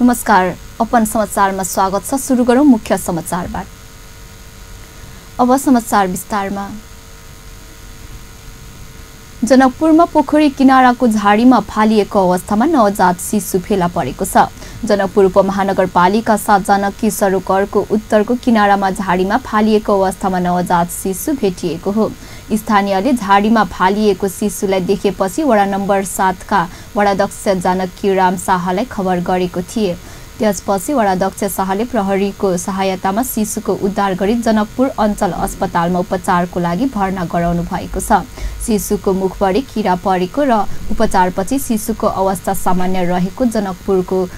नमस्कार, अपन समाचारमा स्वागत छ। सुरु गरौं मुख्य समाचारबाट। अब समाचार विस्तारमा। जनकपुरमा पोखरी किनाराको झाडीमा फालिएको अवस्थामा नवजात शिशु फेला परेको छ। जनकपुर उपमहानगरपालिका 7 जानकी सरोवरको उत्तरको किनारामा झाडीमा फालिएको अवस्थामा नवजात शिशु भेटिएको हो। स्थानीयले झाडीमा फालिएको शिशुलाई देखेपछि वडा नम्बर 7 का वडाध्यक्ष जानकी राम शाहलाई खबर गरेको थिए। त्यसपछि वडाध्यक्ष शाहले प्रहरीको सहायतामा शिशुको उद्धार गरी जनकपुर अञ्चल अस्पतालमा उपचारको लागि भर्ना गराउनु भएको छ। शिशुको मुखभरि किरा परेको र उपचारपछि शिशुको अवस्था सामान्य रहेको जनकपुरको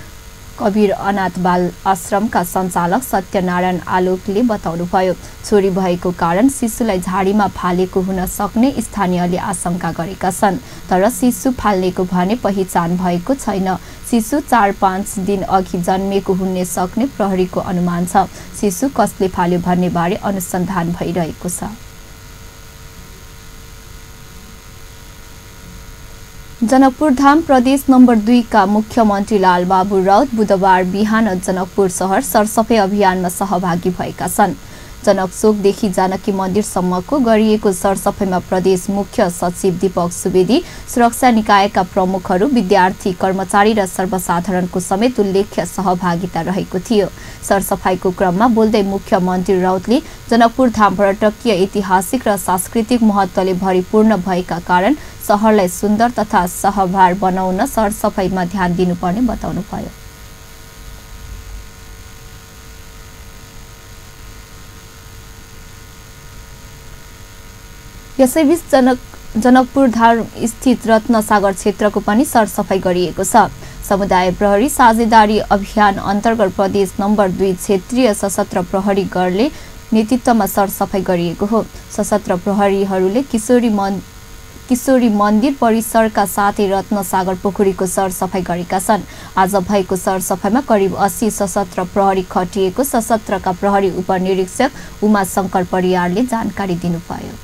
कबीर अनाथ बाल आश्रमका सञ्चालक सत्यनारायण आलोकले बताउनुभयो। छोरी भएको कारण शिशुलाई झाडीमा फालेको हुन सक्ने स्थानीयले आशंका गरेका छन्, तर शिशु फाल्नेको भने पहिचान भएको छैन। शिशु 4-5 दिन अघि जन्मेको हुन सक्ने प्रहरीको अनुमान छ। शिशु कसले फाल्यो भन्ने बारे अनुसन्धान भइरहेको छ। जनकपुर धाम प्रदेश नम्बर 2 का मुख्यमन्त्री लालबाबु राउत बुधबार बिहान जनकपुर शहर सरसफाई अभियानमा सहभागी भएका छन्। जनकचोकदेखि जानकी मन्दिरसम्मको गरिएको सरसफाईमा प्रदेश मुख्य सचिव दीपक सुवेदी, सुरक्षा निकायका प्रमुखहरू, विद्यार्थी, कर्मचारी र सर्वसाधारणको समेत उल्लेख्य सहभागिता रहेको थियो। सरसफाईको क्रममा बोल्दै मुख्यमन्त्री राउतले जनकपुर धाम पर्यटकीय, ऐतिहासिक र सांस्कृतिक महत्त्वले भरिपूर्ण भएका कारण शहरलाई सुन्दर तथा सहभार बनाउन सरसफाईमा ध्यान दिनुपर्ने बताउनुभयो। यसैबीच जनकपुर धाम स्थित रत्नसागर क्षेत्रको पनि सरसफाई गरिएको छ। समुदाय प्रहरी साझेदारी अभियान अन्तर्गत प्रदेश नम्बर 2 क्षेत्रीय सशस्त्र प्रहरी गणले नेतृत्वमा सरसफाई गरिएको हो। सशस्त्र प्रहरीहरूले किशोरी मन्दिर परिसरका साथै रत्नसागर पोखरीको सरसफाई गरेका छन्। आज भएको सरसफाईमा करिब 80 सशस्त्र प्रहरी खटिएको सशस्त्रका प्रहरी उपनिरीक्षक उमा शंकर परियारले जानकारी दिनुभयो।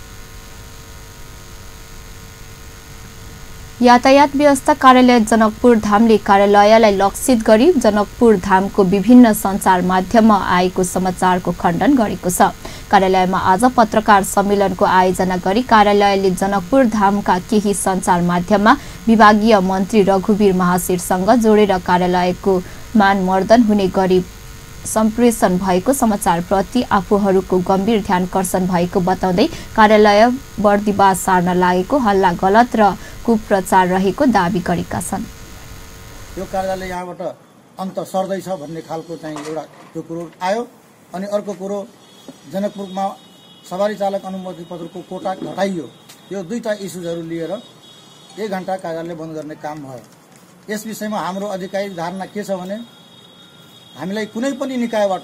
यातायात व्यवस्था कार्यालय जनकपुर धामले कार्यालयलाई लक्षित गरी जनकपुर धामको विभिन्न सञ्चार माध्यममा आएको समाचारको खण्डन गरेको छ। कार्यालयमा आज पत्रकार सम्मेलनको आयोजना गरी कार्यालयले जनकपुर धामका केही सञ्चार माध्यममा विभागीय मन्त्री रघुवीर महाशेरसँग जोडेर कार्यालयको मानमर्दन हुने गरी सम्प्रेषण भएको समाचारप्रति आफूहरूको गम्भीर ध्यानकर्षण भएको बताउँदै कार्यालय बर्दिवास सार्न लागेको हल्ला गलत र कुप्रचार रहेको दावी गरेका छन्। यो कार्यालय यहाँबाट अन्त सर्दैछ भन्ने खालको चाहिँ एउटा त्यो कुरो आयो। अनि अर्को कुरो, जनकपुरमा सवारी चालक अनुमति पत्रको कोटा घटाइयो। यो दुईटा इस्युजहरू लिएर 1 घण्टा कार्यालय बन्द गर्ने काम भयो। यस विषयमा हाम्रो आधिकारिक धारणा के छ भने हामीलाई कुनै पनि निकायबाट,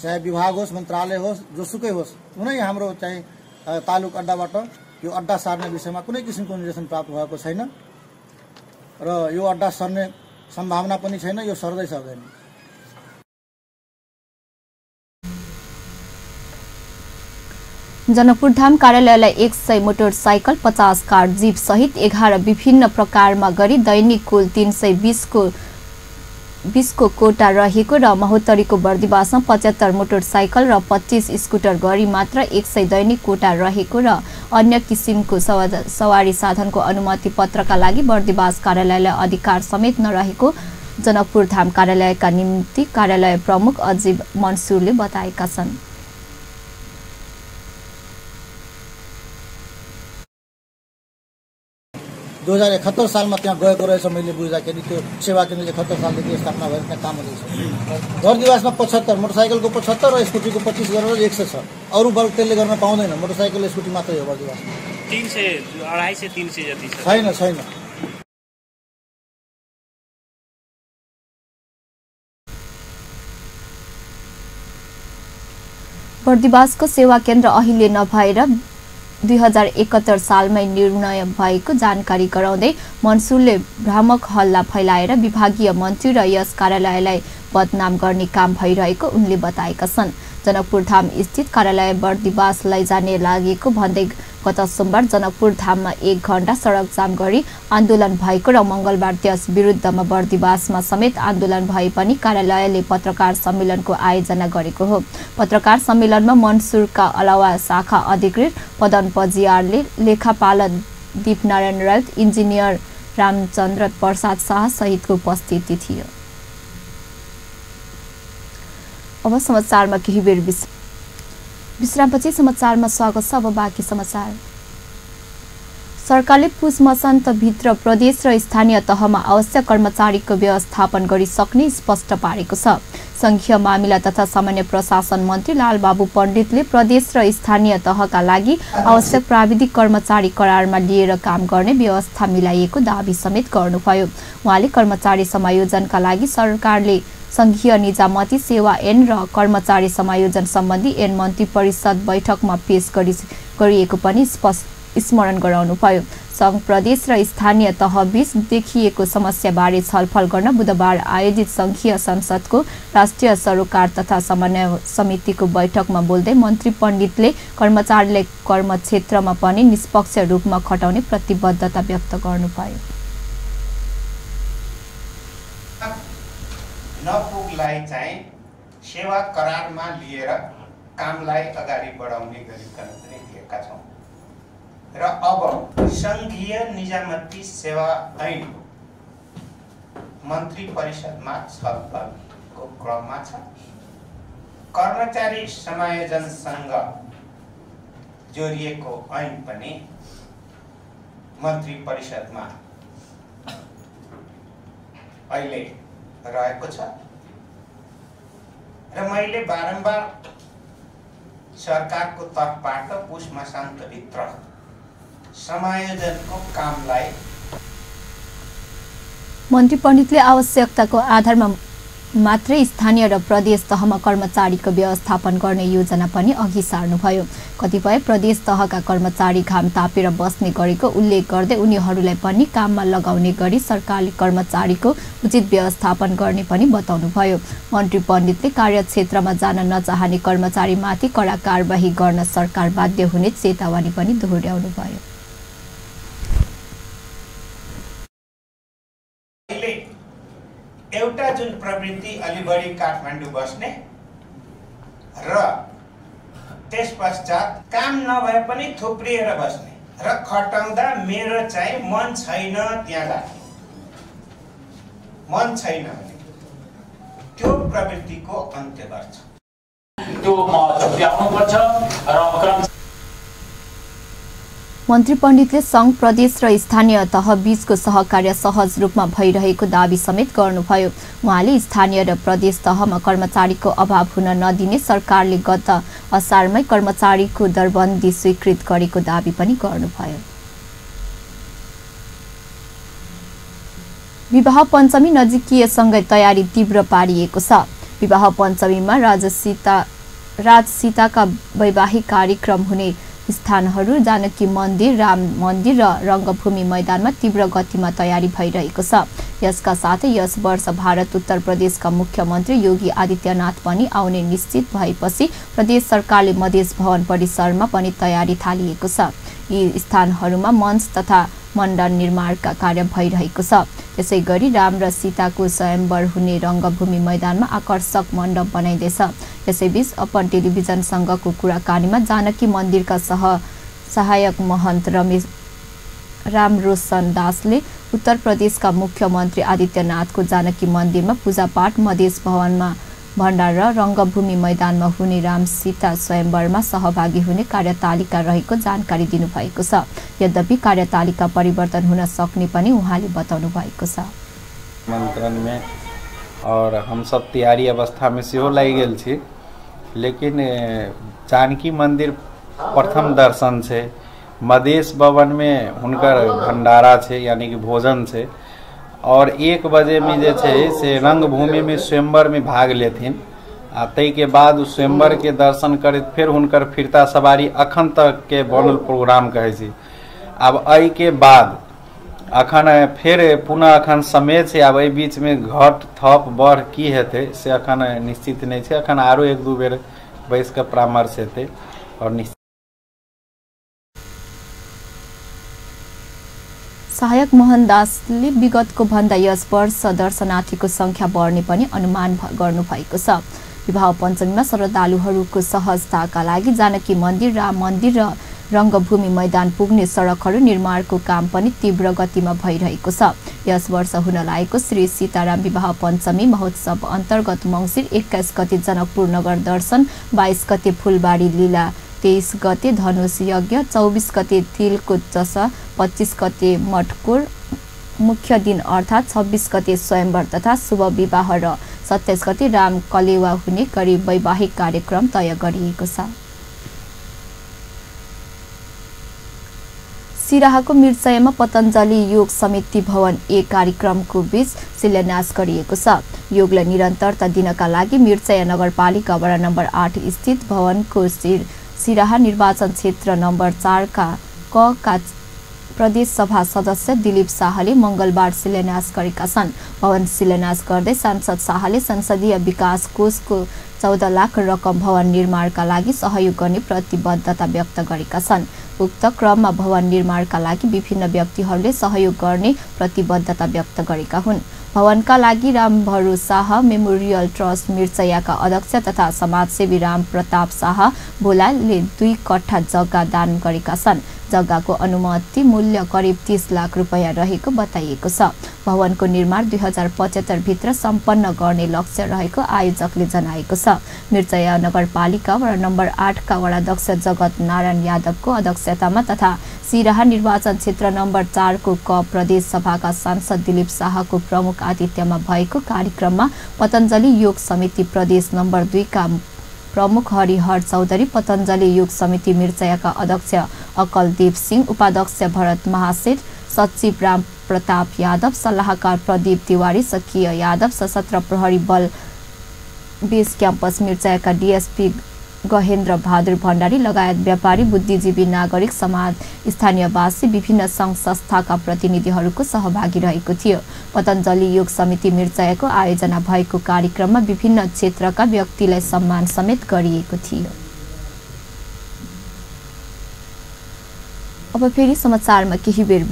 चाहे विभाग होस्, मन्त्रालय होस्, जोसुकै होस्, कुनै हाम्रो चाहिँ तालुक अड्डाबाट यो अड्डा सार्ने विषयमा कुनै किसिमको निर्देशन प्राप्त भएको छैन र यो अड्डा सर्ने सम्भावना पनि छैन। यो सर्दै सक्दैन। जनकपुर धाम कार्यालयलाई 100 मोटरसाइकल, 50 कार, जीप सहित 11 विभिन्न प्रकारमा गरी दैनिक कुल 320 को कोटा रहेको र महोत्तरीको बर्दिवासमा 75 मोटरसाइकल र 25 स्कुटर गरी मात्र 100 दैनिक कोटा रहेको र अन्य किसिमको सवारी साधनको अनुमति पत्रका लागि बर्दिवास कार्यालयलाई अधिकार समेत नरहेको जनकपुर धाम कार्यालयका निम्ति कार्यालय प्रमुख अजीब मन्सुरले बताएका छन्। दो 2071 सालमा त्यहाँ गएको रहेछ मैले बुझ्दाखेरि। त्यो सेवा केन्द्र 71 सालदेखि स्थापना भएर त्यहाँ काम हुँदैछ। बर्दिवासमा 75 मोटरसाइकलको 75 र स्कुटीको 25 गरेर 100 छ। अरू वर्ग त्यसले गर्न पाउँदैन। मोटरसाइकल स्कुटी मात्रै हो बर्दिवासमा। 300 250 300 जति छ। छैन। बर्दिवासको सेवा केन्द्र अहिले नभएर 2071 सालमै निर्णय भएको जानकारी गराउँदै मन्सुरले भ्रामक हल्ला फैलाएर विभागीय मन्त्री र यस कार्यालयलाई बदनाम गर्ने काम भइरहेको उनले बताएका छन्। जनकपुर धाम स्थित कार्यालय बर्दिवास लैजाने लागेको भन्दै गत सोमबार जनकपुर धाममा 1 घण्टा सडक जाम गरी आन्दोलन भएको र मंगलबार त्यस विरुद्धमा बर्दिवासमा समेत आन्दोलन भए पनि कार्यालयले पत्रकार सम्मेलनको आयोजना गरेको हो। पत्रकार सम्मेलनमा मन्सुरका अलावा शाखा अधिकृत पदन पजियारले, लेखापाल दीपनारायण राउत, इन्जिनियर रामचन्द्र प्रसाद शाह सहितको उपस्थिति थियो। अब समाचारमा केही बेर विश्रामपछि समाचारमा स्वागत छ। अब बाँकी समाचार। सरकारले पुस मसान्तभित्र प्रदेश र स्थानीय तहमा आवश्यक कर्मचारीको व्यवस्थापन गरिसक्ने स्पष्ट पारेको छ। संघीय मामिला तथा सामान्य प्रशासन मन्त्री लालबाबु पण्डितले प्रदेश र स्थानीय तहका लागि आवश्यक प्राविधिक कर्मचारी करारमा लिएर काम गर्ने व्यवस्था मिलाइएको दावी समेत गर्नुभयो। उहाँले कर्मचारी समायोजनका लागि सरकारले संघीय निजामती सेवा ऐन र कर्मचारी समायोजन सम्बन्धी ऐन मन्त्री परिषद बैठकमा पेश गरिएको पनि स्मरण गराउनुभयो। संघ प्रदेश र स्थानीय तहबीच देखिएको समस्याबारे छलफल गर्न बुधबार आयोजित संघीय संसदको राष्ट्रिय सरोकार तथा समन्वय समितिको बैठकमा बोल्दै मन्त्री पण्डितले कर्मचारीलाई कर्मक्षेत्रमा पनि निष्पक्ष रूपमा खटाउने प्रतिबद्धता व्यक्त गर्नुभयो। नपुगलाई चाहिँ सेवा करारमा लिएर कामलाई अगाडि बढाउने गरिकन पनि दिएका छौँ र अब संघीय निजामती सेवा ऐन मन्त्री परिषदमा छलफलको क्रममा छ। कर्मचारी समायोजनसँग जोडिएको ऐन पनि मन्त्री परिषदमा अहिले रहेको छ र मैले बारम्बार सरकारको तर्फबाट पुस मसान्तभित्र समायोजनको कामलाई मन्त्री पण्डितले आवश्यकताको आधारमा मात्रै स्थानीय र प्रदेश तहमा कर्मचारीको व्यवस्थापन गर्ने योजना पनि अघि सार्नुभयो। कतिपय प्रदेश तहका कर्मचारी घाम तापेर बस्ने गरेको उल्लेख गर्दै उनीहरूलाई पनि काममा लगाउने गरी सरकारले कर्मचारीको उचित व्यवस्थापन गर्ने पनि बताउनुभयो। मन्त्री पण्डितले कार्यक्षेत्रमा जान नचाहने कर्मचारीमाथि कडा कारबाही गर्न सरकार बाध्य हुने चेतावनी पनि दोहोर्याउनुभयो। एउटा जुन प्रवृत्ति अलि बढी काठमाडौँ बस्ने र त्यस पश्चात काम नभए पनि थुप्रिएर बस्ने र खटाउँदा मेरो चाहिँ मन छैन त्यहाँ जाने, मन छैन भने त्यो प्रवृत्तिको अन्त्य गर्छ। त्यो छुट्याउनुपर्छ र मन्त्री पण्डितले संघ प्रदेश र स्थानीय तह बीचको सहकार्य सहज रूपमा भइरहेको दावी समेत गर्नुभयो। उहाँले स्थानीय र प्रदेश तहमा कर्मचारीको अभाव हुन नदिने सरकारले गत असारमै कर्मचारीको दरबन्दी स्वीकृत गरेको दावी पनि गर्नुभयो। विवाह पञ्चमी नजिकिएसँगै तयारी तीव्र पारिएको छ। विवाह पञ्चमीमा राजसीताका वैवाहिक कार्यक्रम हुने स्थानहरू जानकी मन्दिर, राम मन्दिर र रंगभूमि मैदानमा तीव्र गतिमा तयारी भइरहेको छ। यसका साथै यस वर्ष भारत उत्तर प्रदेशका मुख्यमन्त्री योगी आदित्यनाथ पनि आउने निश्चित भएपछि प्रदेश सरकारले मधेस भवन परिसरमा पनि तयारी थालिएको छ। यी स्थानहरूमा मञ्च तथा मण्डप निर्माणका कार्य भइरहेको छ। त्यसैगरी राम र सीताको स्वयंवर हुने रंगभूमि मैदानमा आकर्षक मण्डप बनाइँदैछ। यसैबीच अपन टेलिभिजनसँगको कुराकानीमा जानकी मन्दिरका सहायक महन्त रामरोशन दासले उत्तर प्रदेशका मुख्यमन्त्री आदित्यनाथको जानकी मन्दिरमा पूजापाठ, मधेस भवनमा भण्डार र रंगभूमि मैदानमा हुने राम सीता स्वयंवरमा सहभागी हुने कार्यतालिका रहेको जानकारी दिनुभएको छ। यद्यपि कार्यतालिका परिवर्तन हुन सक्ने पनि उहाँले बताउनु भएको छ। मंत्रण में और हम सब तैयारी अवस्था में सेहो लागि गेल छी, लेकिन जानकी मंदिर प्रथम दर्शन छै, मधेस भवन में हुनकर भंडारा छै यानी कि भोजन छै और 1 बजे में जे छै से रंगभूमि में स्वयंवर में भाग लेथिन आ तै के बाद उस स्वयंवर के दर्शन करैत फिर हुनकर फिरता सवारी अखन तक के बनल प्रोग्राम कहै छी। अब एहि के बाद अखन फिर पुनः अखन समय छै, आब एहि बीच में घट थप बढ़ की हेतै से अखन निश्चित नहीं छै। अखन आरो 1-2 बेर बैस के परामर्श हेतै और निश्चित। सहायक मोहन दासले विगतको भन्दा यस वर्ष दर्शनार्थीको संख्या बढ्ने पनि अनुमान गर्नुभएको छ। विवाह पञ्चमीमा श्रद्धालुहरूको सहजताका लागि जानकी मन्दिर, राम मन्दिर र रङ्गभूमि मैदान पुग्ने सडकहरू निर्माणको काम पनि तीव्र गतिमा भइरहेको छ। यस वर्ष हुन लागेको श्री सीताराम विवाह पञ्चमी महोत्सव अन्तर्गत मङ्सिर 21 गते जनकपुर नगर दर्शन, 22 गते फुलबाडी लीला, 23 गते धनुष यज्ञ, 24 गते तिलको जसा, 25 गते मटकोर मुख्य दिन अर्थात् 26 गते स्वयंवर तथा शुभ विवाह र 27 गते राम कलेवा हुने गरी वैवाहिक कार्यक्रम तय गरिएको छ। सिराहाको मिर्चयामा पतञ्जलि योग समिति भवन 1 कार्यक्रमको बीच शिलान्यास गरिएको छ। योगलाई निरन्तरता दिनका लागि मिर्चया नगरपालिका वडा नम्बर 8 स्थित भवनको सिराहा निर्वाचन क्षेत्र नम्बर 4 का प्रदेश सभा सदस्य दिलीप शाहले मंगलबार शिलान्यास गरेका छन्। भवन शिलान्यास गर्दै सांसद शाहले संसदीय विकास कोषको 14 लाख रकम भवन निर्माणका लागि सहयोग गर्ने प्रतिबद्धता व्यक्त गरेका छन्। उक्त क्रममा भवन निर्माणका लागि विभिन्न व्यक्तिहरूले सहयोग गर्ने प्रतिबद्धता व्यक्त गरेका हुन्। भवनका लागि रामभरू शाह मेमोरियल ट्रस्ट मिर्चयाका अध्यक्ष तथा समाजसेवी राम प्रताप शाह बोलाले 2 कट्ठा जग्गा दान गरेका छन्। जग्गाको अनुमति मूल्य करिब 30 लाख रुपैयाँ रहेको बताइएको छ। भवनको निर्माण 2075 भित्र सम्पन्न गर्ने लक्ष्य रहेको आयोजकले जनाएको छ। मिर्चया नगरपालिका वडा नम्बर 8 का वडाध्यक्ष जगत नारायण यादवको अध्यक्षतामा तथा सिराहा निर्वाचन क्षेत्र नम्बर 4 को क प्रदेश सभाका सांसद दिलीप शाहको प्रमुख आतिथ्यमा भएको कार्यक्रममा पतञ्जलि योग समिति प्रदेश नम्बर 2 का प्रमुख हरिहर चौधरी, पतञ्जलि योग समिति मिर्चयाका अध्यक्ष अकलदेव सिंह, उपाध्यक्ष भरत महासेठ, सचिव राम प्रताप यादव, सल्लाहकार प्रदीप तिवारी, सकीय यादव, सशस्त्र प्रहरी बल बेस क्याम्पस मिर्चयाका डीएसपी गहेन्द्र बहादुर भण्डारी लगायत व्यापारी, बुद्धिजीवी, नागरिक समाज, स्थानीयवासी, विभिन्न सङ्घ संस्थाका प्रतिनिधिहरूको सहभागी रहेको थियो। पतञ्जलि योग समिति मिर्चयाको आयोजना भएको कार्यक्रममा विभिन्न क्षेत्रका व्यक्तिलाई सम्मान समेत गरिएको थियो। अब फेरि समाचारमा केही बेर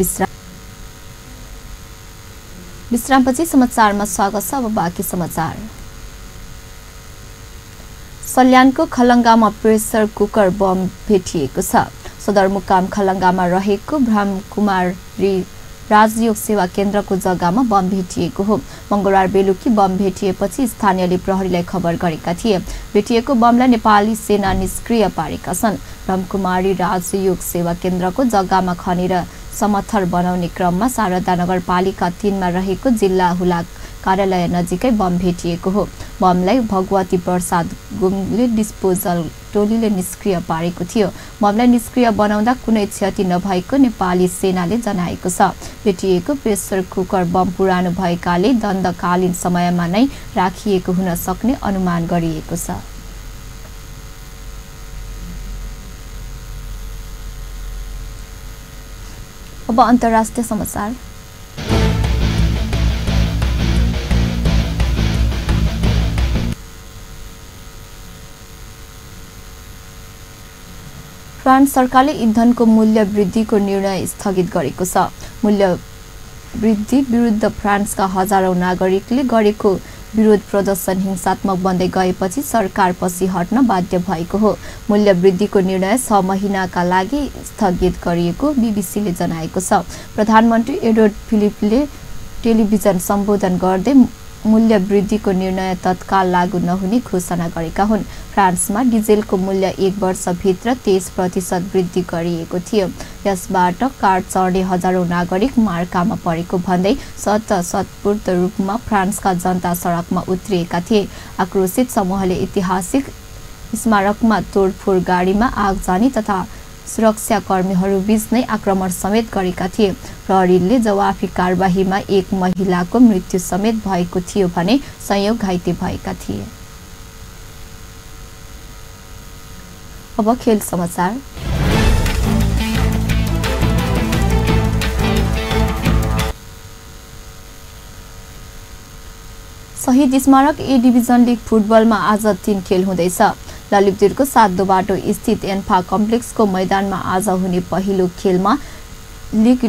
विश्रामपछि समाचारमा स्वागत छ। अब बाँकी समाचार। सल्यानको खलङ्गामा प्रेसर कुकर बम भेटिएको छ। सदरमुकाम खलङ्गामा रहेको ब्रह्मकुमारी राजयोग सेवा केन्द्रको जग्गामा बम भेटिएको हो। मंगलबार बेलुकी बम भेटिएपछि स्थानीयले प्रहरीलाई खबर गरेका थिए। भेटिएको बमलाई नेपाली सेना निष्क्रिय पारेका छन्। ब्रह्मकुमारी राजयोग सेवा केन्द्रको जग्गामा खनेर समथर बनाउने क्रममा शारदा नगरपालिका 3 मा रहेको जिल्ला हुलाक कार्यालय नजिकै बम भेटिएको हो। बमलाई भगवती प्रसाद गुमले डिस्पोजल टोलीले निष्क्रिय पारेको थियो। बमलाई निष्क्रिय बनाउँदा कुनै क्षति नभएको नेपाली सेनाले जनाएको छ। भेटिएको प्रेसर कुकर बम पुरानो भएकाले दण्डकालीन समयमा नै राखिएको हुन सक्ने अनुमान गरिएको छ। अब अन्तर्राष्ट्रिय समाचार। फ्रान्स सरकारले इन्धनको मूल्य वृद्धिको निर्णय स्थगित गरेको छ। मूल्य वृद्धि विरुद्ध फ्रान्सका हजारौं नागरिकले गरेको विरोध प्रदर्शन हिंसात्मक बन्दै गएपछि सरकार पछि हट्न बाध्य भएको हो। मूल्य वृद्धिको निर्णय 6 महिनाका लागि स्थगित गरिएको बीबीसीले जनाएको छ। प्रधानमन्त्री एडवर्ड फिलिपले टेलिभिजन सम्बोधन गर्दै मूल्य वृद्धिको निर्णय तत्काल लागू नहुने घोषणा गरेका हुन्। फ्रान्समा डिजेलको मूल्य 1 वर्षभित्र 23% वृद्धि गरिएको थियो। यसबाट कार चढ्ने हजारौं नागरिक मार्कामा परेको भन्दै स्वतःस्फूर्त रूपमा फ्रान्सका जनता सडकमा उत्रिएका थिए। आक्रोशित समूहले ऐतिहासिक स्मारकमा तोडफोड, गाडीमा आगजनी तथा सुरक्षाकर्मीहरू बीच नै आक्रमण समेत गरेका थिए। प्रहरीले जवाफी कारबाहीमा 1 महिलाको मृत्यु समेत भएको थियो भने संयोग घाइते भएका थिए। अब खेल समाचार। शहीद स्मारक ए डिभिजन लिग फुटबलमा आज 3 खेल हुँदैछ। ललितपुरको 7 बाटो स्थित एन्फा कम्प्लेक्सको मैदानमा आज हुने पहिलो खेलमा लिग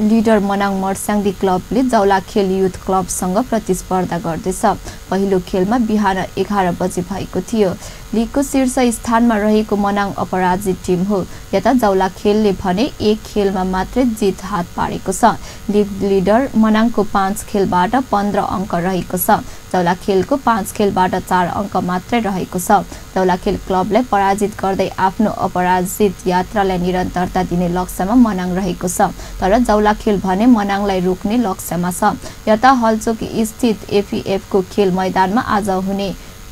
लिडर मनाङ मर्स्याङ्दी क्लबले जौलाखेल युथ क्लबसँग प्रतिस्पर्धा गर्दैछ। पहिलो खेलमा बिहान 11 बजे भएको थियो। लिगको शीर्ष स्थानमा रहेको मनाङ अपराजित टिम हो। यता जौलाखेलले भने 1 खेलमा मात्रै जित हात पारेको छ। लिग लिडर मनाङको 5 खेलबाट 15 अङ्क रहेको छ। जौलाखेलको 5 खेलबाट 4 अङ्क मात्रै रहेको छ। जौलाखेल क्लबलाई पराजित गर्दै आफ्नो अपराजित यात्रालाई निरन्तरता दिने लक्ष्यमा मनाङ रहेको छ, तर जौलाखेल भने मनाङलाई रोक्ने लक्ष्यमा छ। यता हलचोक स्थित एफिएफको खेल मैदानमा आज हुने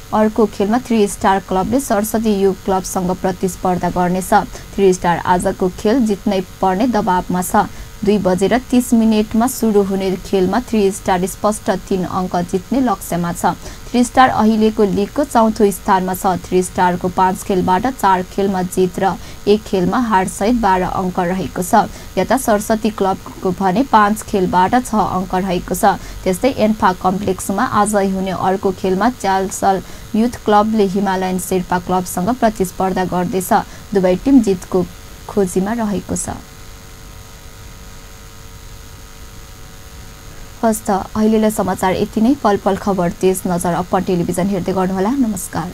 अर्को खेलमा 3 स्टार क्लबले सरस्वती युग क्लबसँग प्रतिस्पर्धा गर्नेछ। 3 स्टार आजको खेल जित्नै पर्ने दबावमा छ। 2:30 सुरु हुने खेलमा 3 स्टार स्पष्ट 3 अङ्क जित्ने लक्ष्यमा छ। 3 स्टार अहिलेको लिगको 4थो स्थानमा छ। 3 स्टारको 5 खेलबाट 4 खेलमा जित र 1 खेलमा हार सहित 12 अङ्क रहेको छ। यता सरस्वती क्लबको भने 5 खेलबाट 6 अङ्क रहेको छ। त्यस्तै एन्फा कम्प्लेक्समा आज हुने अर्को खेलमा च्याल्सल युथ क्लबले हिमालयन शेर्पा क्लबसँग प्रतिस्पर्धा गर्दैछ। दुवै टिम जितको खोजीमा रहेको छ। हस्त अहिलेलाई समाचार यति नै। पल पल खबर तेज नजर अपन टेलिभिजन हेर्दै गर्नुहोला। नमस्कार।